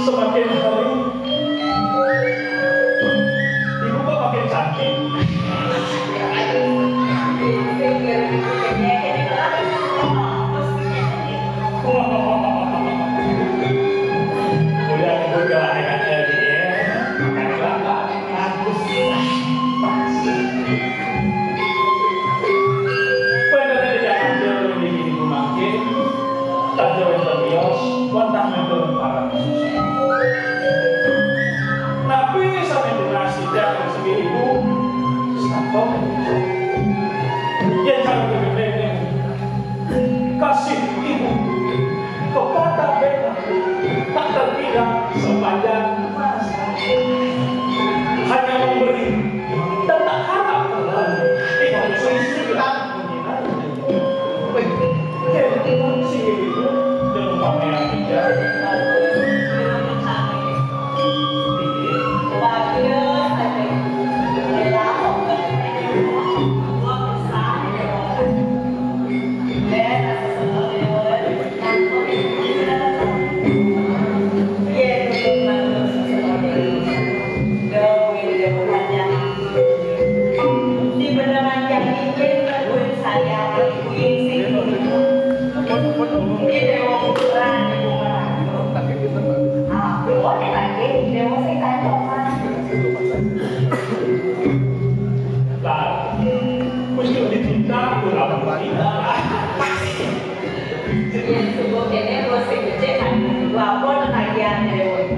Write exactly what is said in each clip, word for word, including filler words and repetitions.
Semakin hari, ibu kok makin cantik. Udah, ibu jualan lagi ya. Makan kelapa. Bagus. Bener aja, jangan dia lebih ini memakai. Tak jauh dari bios, kontang itu para susah. Tapi sampai generasi jangan sendiri ibu. Stop. Ya, jangan gede-gede. Kasih ibu kepada beta tak terkira sepanjang masa. Hanya memberi dan tak harap kembali. Ibu sisi menghina. Weh, ya, sini ibu. Jangan lupa merah hijau. Lah, kudu dicinta, kurang berguna. Yen subuh kene, bos sing becik kan lapor tagihan dewe.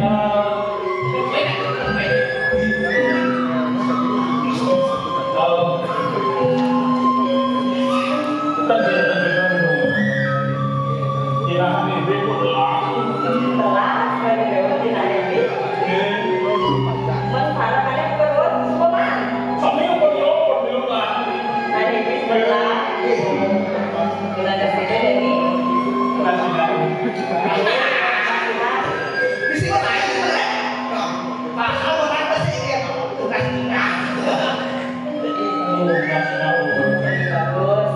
Telah, bagi dewe tinane. Wes para kalian perut, semua. Sambil perlu perlu lah. Tadi di sebelah. Gula ada sini dari. Masih dari. Di sini lain, Pak. Pak, apa kata sih dia? Tugas tinggal. Jadi, tugas tinggal. Bagus.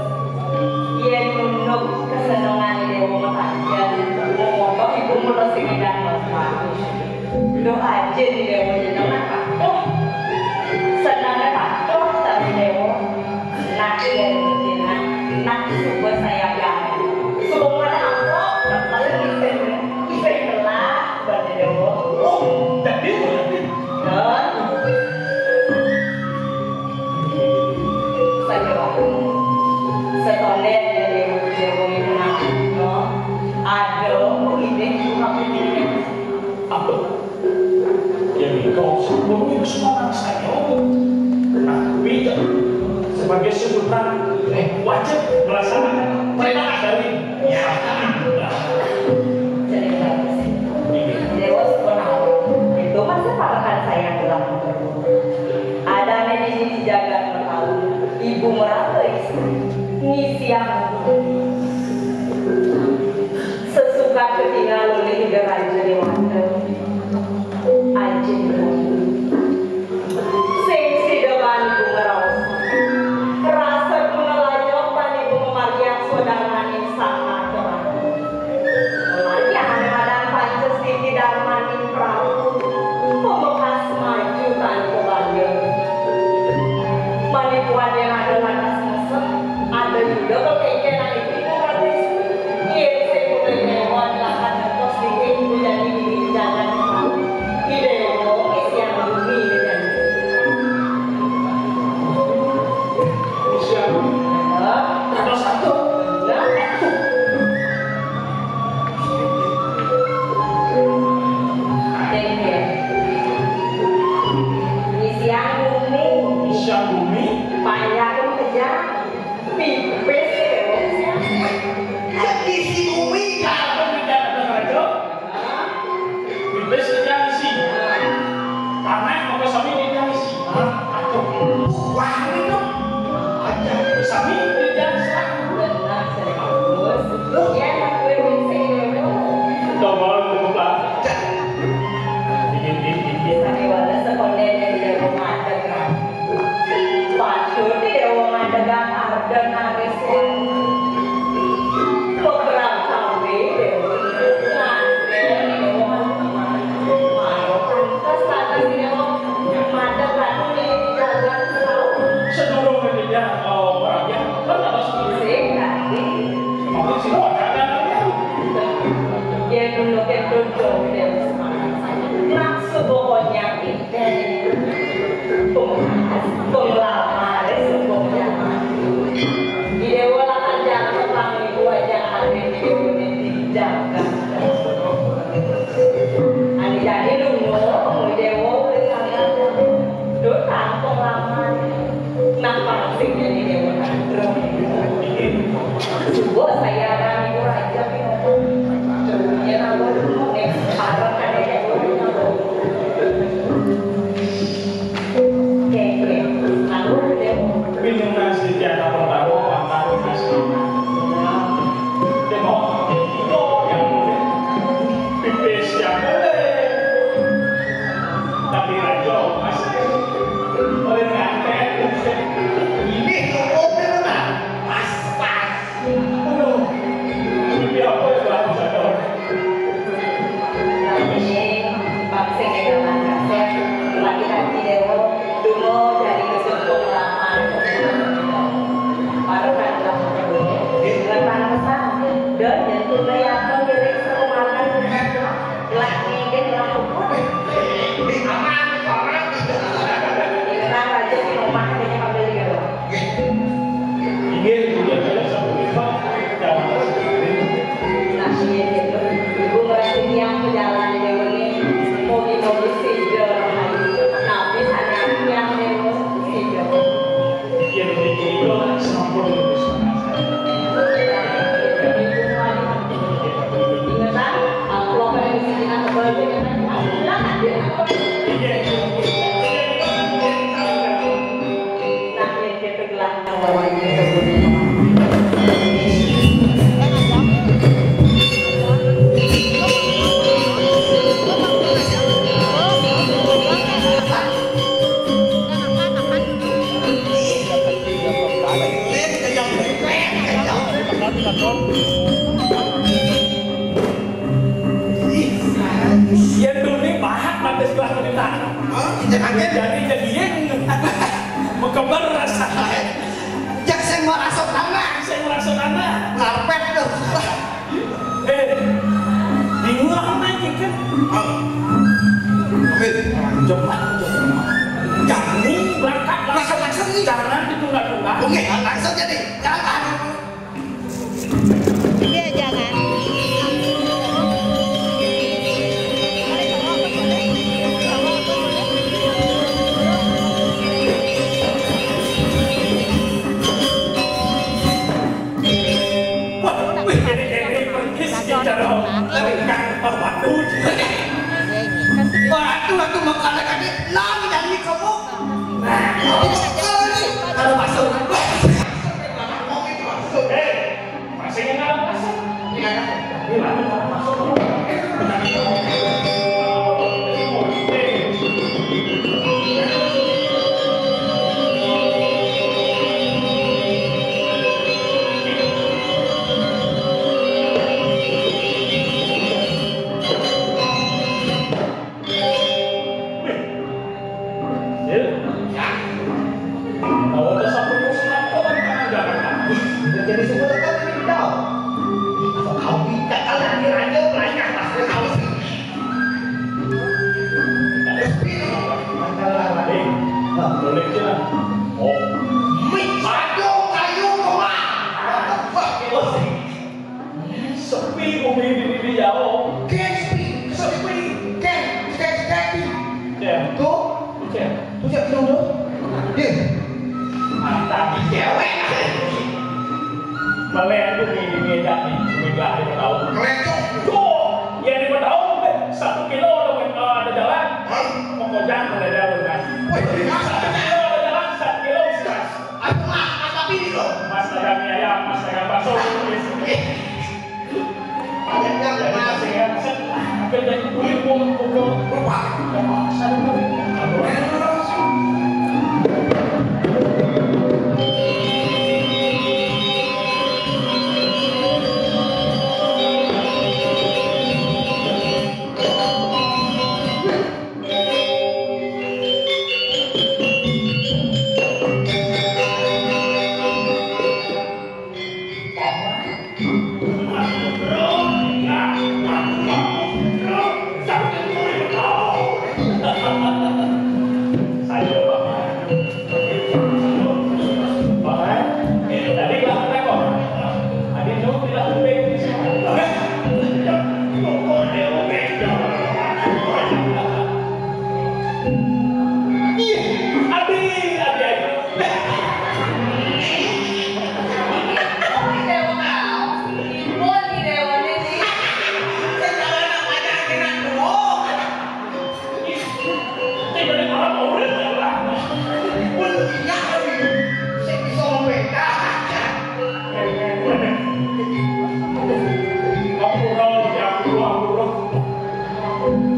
Iya, nunduk kesenangan di rumah aja. Mau ngomong ibu mau sini dan bapak. Doa aja di dewa jenengan patuh. Senangnya patuh tapi dewa. Nak iya rezeki nak, nak suka saya gak. Suka mana apa? Kalau bisa, bisa telah pada dewa. Oh, jadi berarti. Dan saya waktu setolet ya dewa, dewa itu nak. Ada ini apa? Yang engkau sepuluh itu semua anak saya. Nah, tapi sebagai sebutan, eh, wajib melaksanakan perintah dari. Ya. Jadi bagus. Ini. Dewa Sukonawa, itu masa papakan saya bilang. Ada di sini jaga tahu. Ibu merata istri. Ngisi yang sesuka ketinggal oleh Ida Raja Dewata. Ajin sing sida bani bunga raos. Rasa bunga lanyok bani bunga mariak sodang maning sang mata. Mariak ane madan panca siti darmaning Prabu. Pemekas maju tanpa bangga. Manipuan yang ada lantas mesem, ada juga kekekenan itu. Hah? Injak angin. Jadi jadian. Mekeber rasa. Jak sing merasuk tanah. Sing merasuk tanah. Ngarpet tuh. Eh, bingung lah, kan? Amin. Coba, coba. Jani berangkat langsung, langsung nih. Jangan ditunda-tunda. Oke, langsung jadi. Jalan. Iya, jangan. Wah, wih, ini, ini persis bicara. Tapi kan, oh, waduh. Waduh, aku mau kalah tadi. Lari dari kamu. Nah, ini kalau masuk. Hei, masih ingat apa sih? Ingat apa? Ini lagi masuk. Sepi bumi di, di Jawa. Ken sepi, sepi, ken, ken sepi. Ken. Tuh, ken. Tuh, ken, tuh, tuh. Ken. Mantap, cewek. Melihat tuh di, di meja nih, di meja di Betawi. Melihat tuh. Tuh, ya di Betawi, satu kilo ada, ada jalan. Hah? Mau kojang, ada jalan, Mas. Wih, satu kilo ada jalan, satu kilo, Mas. Aku mah, mata pilih loh. Mas dagang mie ayam, Mas dagang bakso. Banyak yang Jadi, Mas. Masih ingat, set, hampir jadi kulit, gua, gua, gua, gua, gua, gua, gua, gua, gua, gua,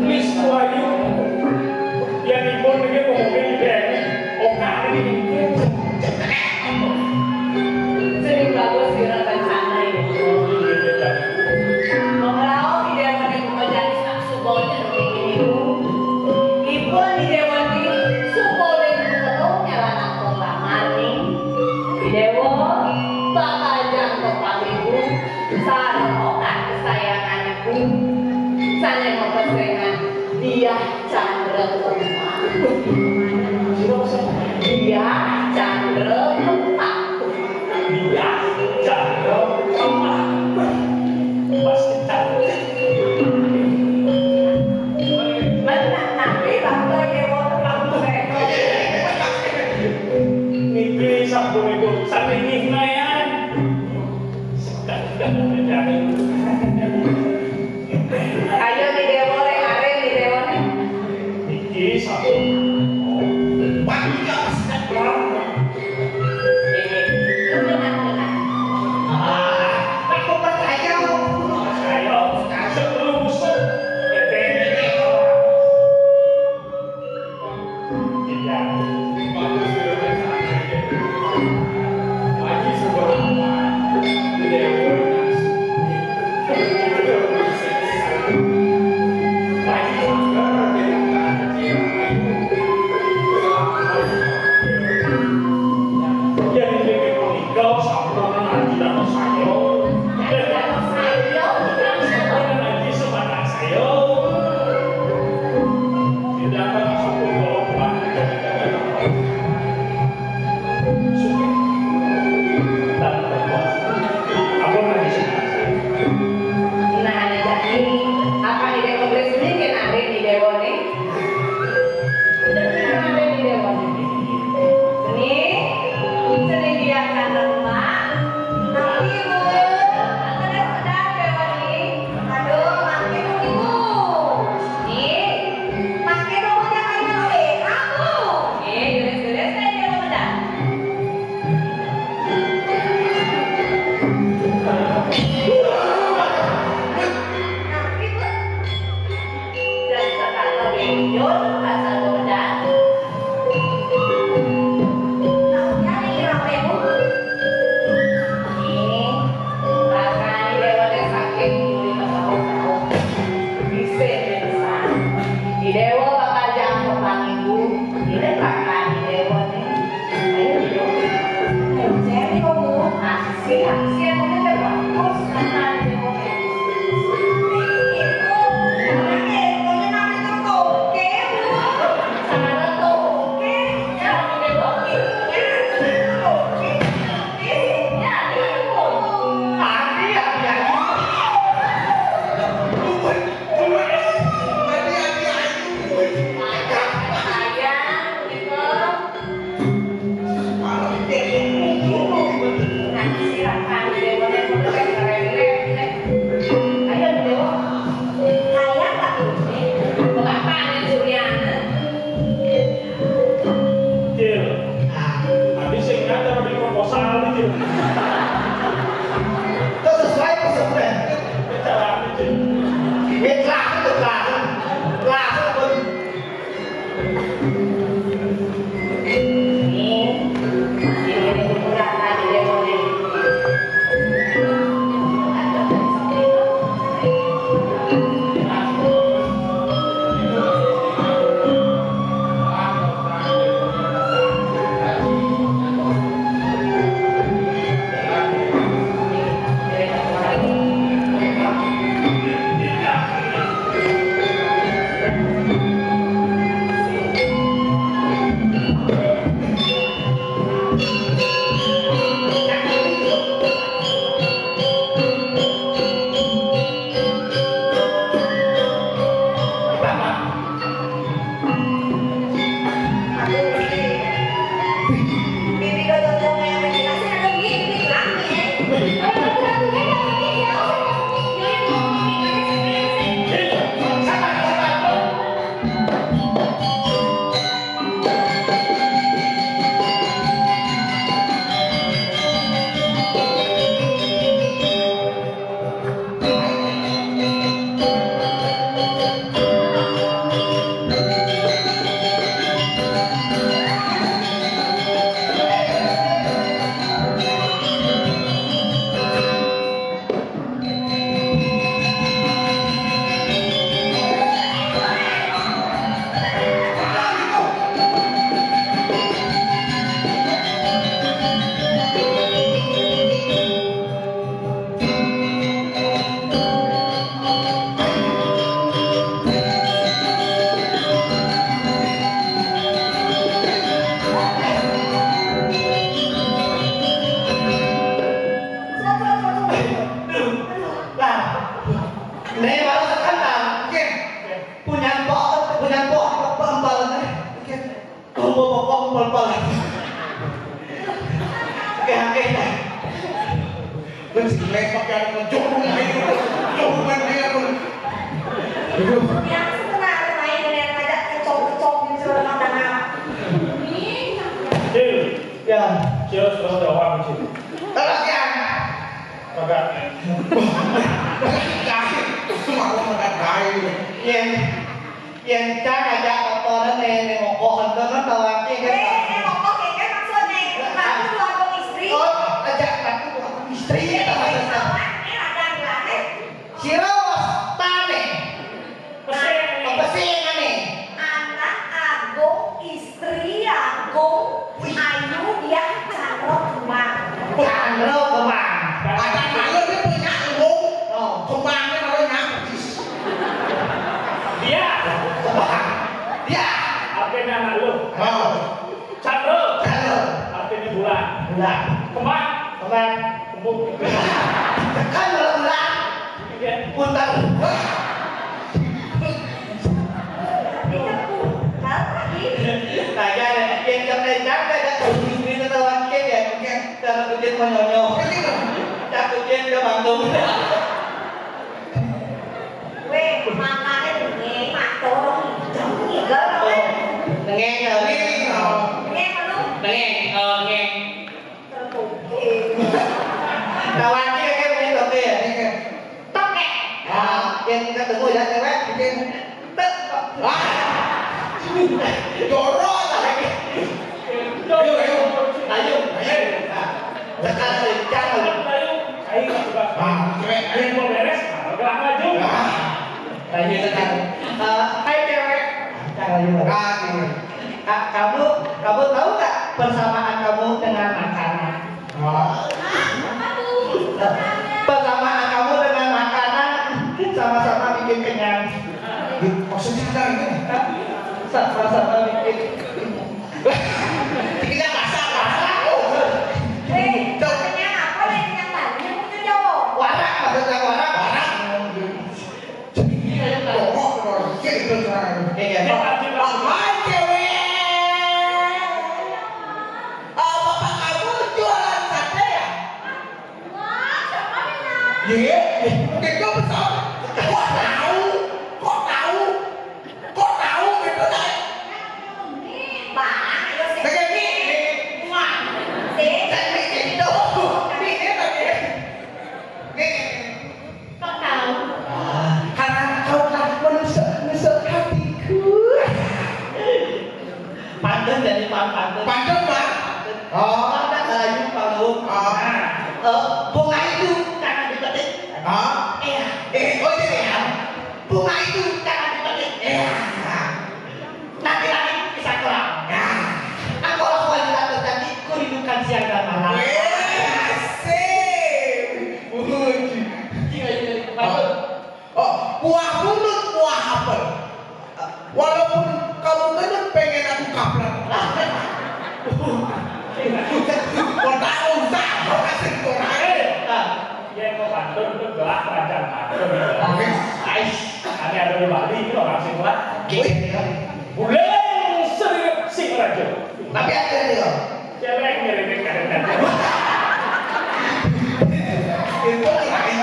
Please, why you? Yang ibu ini mau ngomongin juga. Oka ini. Sing bagus sira rencana iki. Mengraup di dewan ibu menjadi sak subo jeneng ibu. Ipun di dewan iki subo ning ketemu nyalanak pembahaning. Di dewa, bakal jangkep ibu, sareng okat kesayangan ibu. Sane mepes dengan Diah Chandra Kemah. Diah Chandra Kemah. Diah Chandra Kemah. Pas kita. Menang nanti bangga ya, wong terlalu saya. Niki sampun ibu sampe nihnayan. Sekat sudah terjadi. Ayo, di dewa le, are di dewa le. Iki satu. Wah, iki apa sih, Bang? Ini, lu dengar, dengar. Ah, aku percaya, lu. Percaya, lu. Kasih lu musuh. Bebek ini. Lah, ini baru sekarang, oke. Punya po, punya po, po, empal, oke. Tunggu po, po, empal, empal. Oke, oke. Lu si Glenn pakai anu ngejok rumah ini. Jok rumah dia pun. Aduh. Yang sebenarnya main dengan ngajak kecok-kecok di rumah tangga. Cil, ya. Cil, sudah ada orang, Cil. Terus ya. Kagak. Kagak. Cuma orang kagak baik. Iya. Yén cang ajak totonan né, né ngokoh ento kan tawaki kan. Eh, né ngokoh kan maksudnya. Ratu dua istri. Oh, ajak ratu dua istri. Iya, iya, iya. Sira wastane. Apa sih ngene? Anak agung, istri agung, ayu, dia cakep, Mak. Cakep, Mak. Ada malu dia punya agung. Oh. Kembangnya kalau nyangkut. Dia. Dia. Artinya anak lu. Oh. Chandra. Chandra. Artinya bulan. Bulan. Kembang. Kembang. Kembung. Kan bulan. Iya. Punten. Apa lagi? Nah, ya, yang kerja jaga, ya, kalau di sini tetap lagi, ya, mungkin cara kerja menyonyo. Cak kerja dia bantu. Wéh, makané dengéng, matur, jam ngigal, wéh. Dengéng, ya, wéh. Dengéng, anu? Dengéng, oh, dengéng. Tertoké. Tawaki, oke, mungkin toké, ya? Toké. Ah, yang ketemu, ya, cewek, mungkin tek. Ah. Jorok lagi. Ayo, ayo. Ayo, ayo. Nah, sekarang, sekarang. Ayo, ayo. Ah, cewek, ayo. Mau beres, nah, gerak maju. Ah. Ayo, sekarang. Eh, hai, cewek. Sekarang, ayo. Ah, gini. Kak, kamu, kamu tahu nggak persamaan kamu dengan makanan? Ah. Persamaan kamu dengan makanan sama-sama bikin kenyang. Maksudnya apa ini? Sama-sama bikin. Kita masak, masak. Eh, kenyang apa? Yang kenyang tadi yang punya Jawa. Warak, maksudnya warak. Warak. Jadi, ini kayak pokok terus. Gitu, sekarang. Iya, iya. Apa cewek? Ah, bapak kamu jualan sate ya? Iya, mungkin kau besar. Kok tahu? Kok tahu? Kok tahu gitu, Nay? Bang, ayo, sih. Kayak gini. Wah, sih. Kayak gitu. Ini tadi. Nih. Kok tahu? Ah, karena kau telah menusuk-nusuk hatiku. Pantun jadi pang pantun. Pantun, Pak? Oh. Ada kalayu panggung. Oh. Eh, bunga itu jangan dipetik. Oh. Iya. Eh, oh, iya, iya. Bunga itu jangan dipetik. Iya. Nanti lagi bisa kurang. Ya. Aku lah wanita tercantik, ku rindukan siang dan malam. Wih, sip. Puji. Iya, iya, iya. Pantun. Oh, buah mulut, buah apel. Walaupun kamu gendut, pengen aku kaplek. Kau tahu, usah, kau kasih kau. Eh, ah, yang mau pantun itu gelas rancang pantun. Oke. Ais, kami ada di Bali, ini orang sing lah. Wih. Buleng sering sing raja. Tapi ada dia. Siapa yang ngirim kadang-kadang? Itu lagi.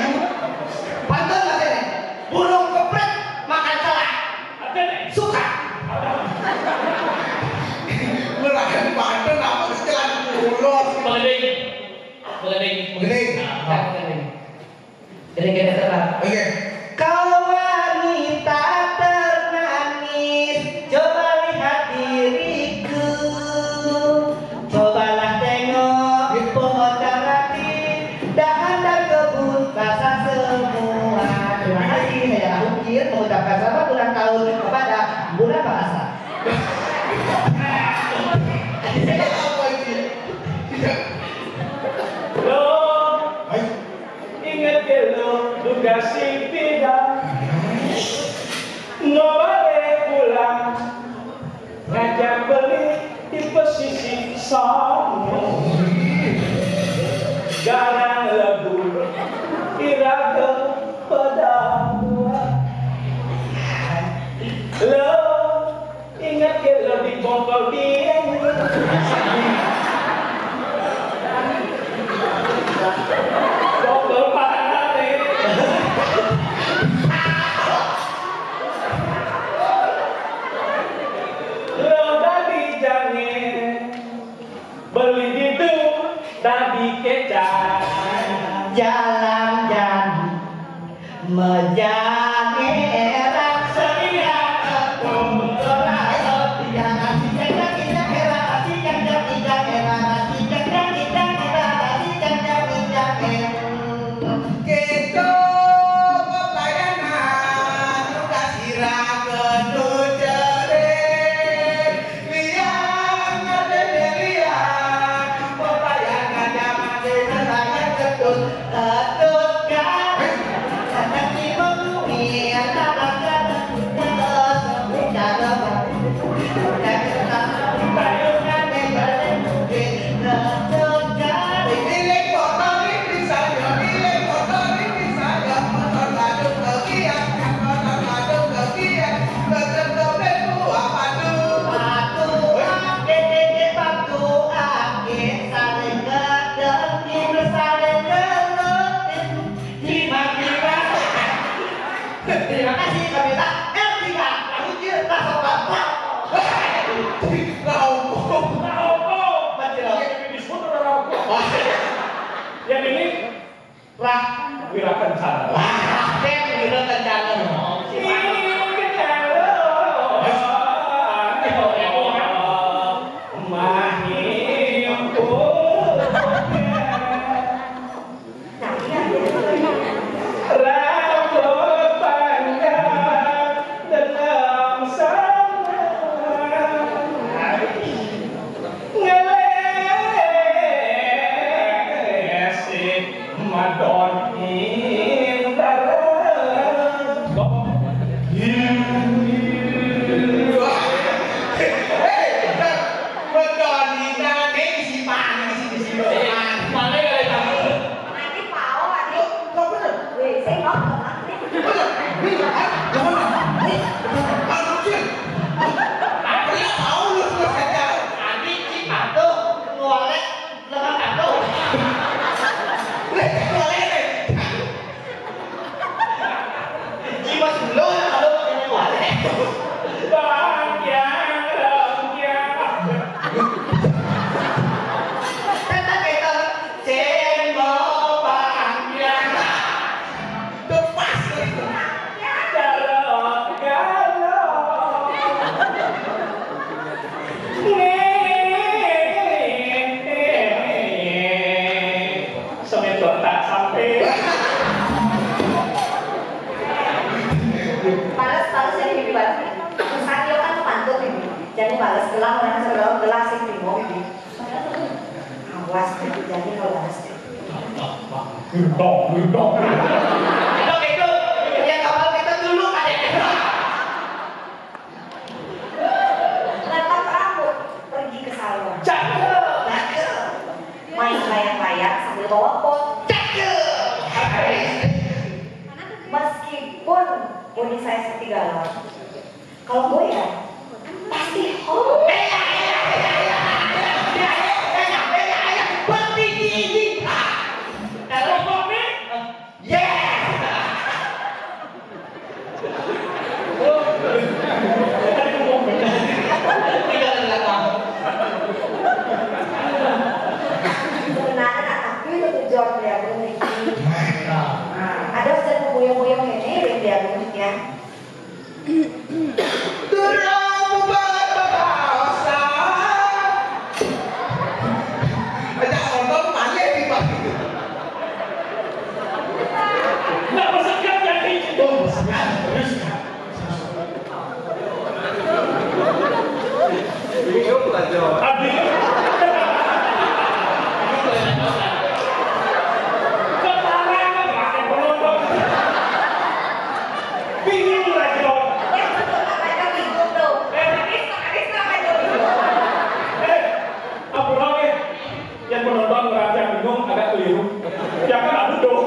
Pantun masih nih. Burung kepret makan celak. Ada nih. Suka. Merakan pantun apa kecelan ulos? Pengending. Pengending. Pengending. Nah, pengending. Jadi kita serang. Oke. Kau wanita termanis, coba lihat diriku. Cobalah tengok pohon darati, dahan dan kebun basah semua. Terima kasih, saya Ukir mengucapkan selamat ulang tahun kepada Bulan Bahasa. Lo ingat ke lo, duga si pida. Mau balik pulang, ngajak beli di pesisir sono. Garang lebu, ira ke pedang. Lo ingat ke lo di bongkol dia. Bongkol mana nih? Lo tadi jangan beli gitu, tadi kecap. Jalan-jalan. Mejang erak setia tepung beras. Kita pelayanan kasih raga tu cerai. Liang ada deh liang, pelayanan zaman desa saya ketut. Terima kasih, kami tak R tiga, Pak Hujir, tak sopan, Pak. Rokok. Rokok. Mati rokok. Yang ini disebut rokok. Yang ini Rah Wira Kencana. Wah, Raden Wira Kencana. Ini Kencana. Hah? Mahimpun. Rambut panjang dalam sana. Ngelesi madon indah. Gendong, gendong. Gendong itu, ya, kapal kita dulu ada gendong. Letak rambut, pergi ke salon. Cakep. Cakep. Main layang-layang sambil bawa pot. Cakep. Meskipun body size seperti galon, kalau goyang, pasti hot. Kalau kopi, yes. Sebenarnya, tapi itu tujuan beli agung nih. Nah, ada udah pemuyung-pemuyung ini yang beli agung ya. Terlalu banyak bahasa. Ajak nonton mana di pagi. Nggak, maksudnya yang itu. Oh, maksudnya, terus. Bingung lagi dong. Eh, apa, eh? Yang penonton ngerasa bingung agak keliru. Yang kan anu dong.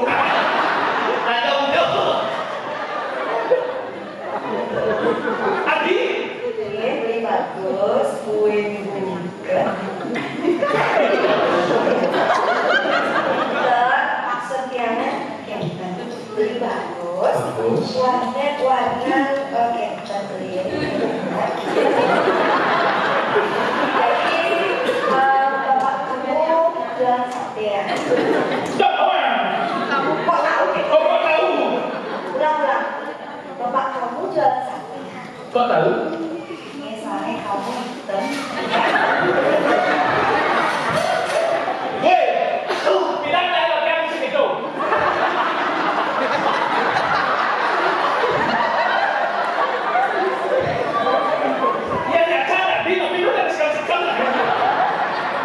Ada udah. Adi. Ini beli bagus, buin buka. Maksudnya, ya, beli bagus. Bagus. Warna, warna, oke, kita beli. Jadi, eh, bapak kamu jualan sate ya? Enggak, orang. Kamu kok tahu gitu? Oh, kok tahu? Ulang, ulang. Bapak kamu jualan sate. Kok tahu? Ya, soalnya kamu hitam. Woi, lu bilang dah lo kan sini tuh. Ya, ya, cara, tapi, tapi lu kan sekali-sekali lah.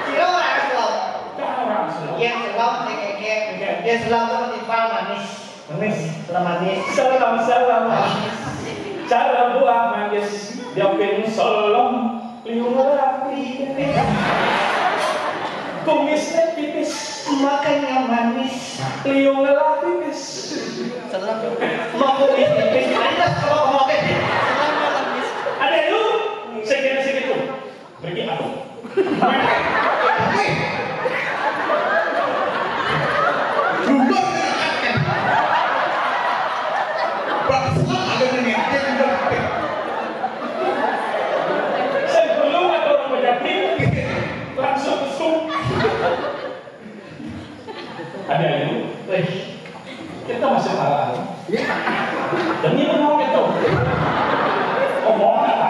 Kira orang Islam. Kan orang Islam. Yang Islam, kayak, kayak, kayak. Yang Islam tuh tipe manis. Manis. Salam manis. Salam, salam. Cara buah manggis, diapin solong, liung rapi. Kumisnya tipis, makanya manis, liung lapis. Salam. Mau kumis tipis, ayo, kalau mau tipis. Ada lu, segitu-segitu. Pergi aku. Wih. Dulur kan. Bangsa ada yang ngerti, dulur. Saya perlu atau orang berjati, langsung ke sum. Ada ini. Wih. Kita masih parah. Demi menang itu. Omongan apa?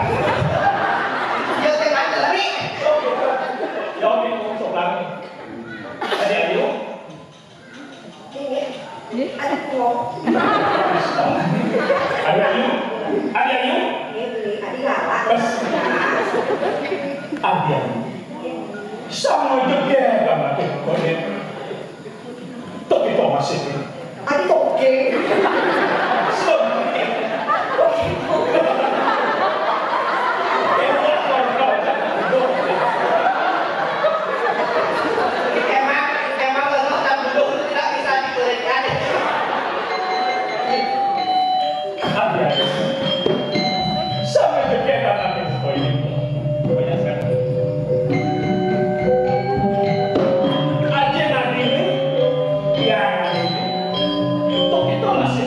Ya, tenang, lari. Ya, oke, ngomong sebelah. Ada ayu. Ada ayu. Ada ayu. Bes. Ada ayu. Sama juga, Bang. Oke, oke. Tapi kok masih? Tadi kok oke. Emang, emang lengah dan belum tidak bisa diberikan. Sampai juga kata seperti ini. Banyak sekali. Aja nanti, ya, itu, itu masih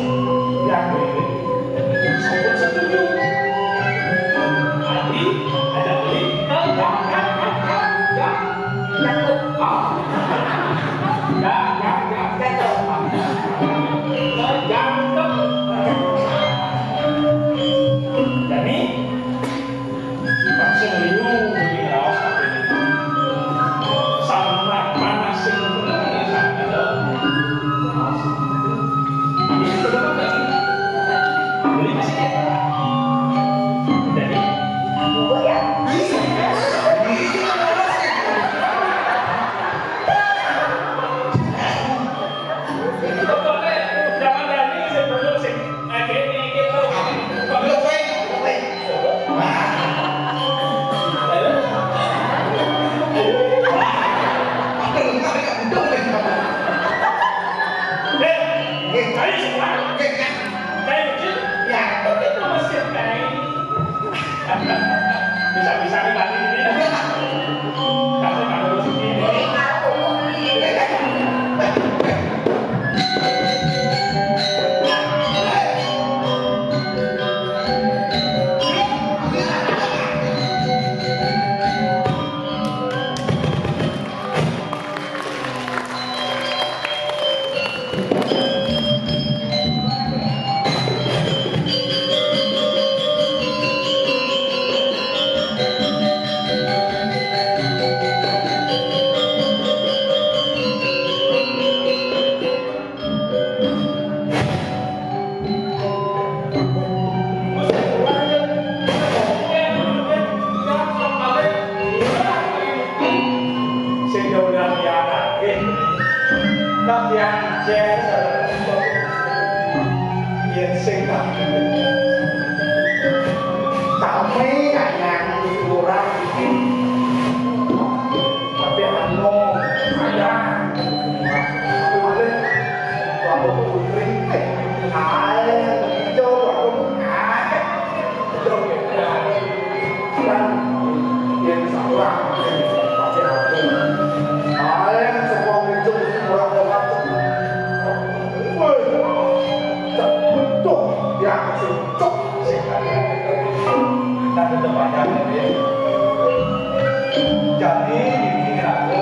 Jadi, ini aku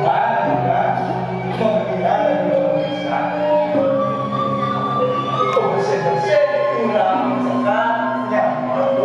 kan juga menghilang dari pemirsa. Bersih-bersih, kurang sekat, nyaman.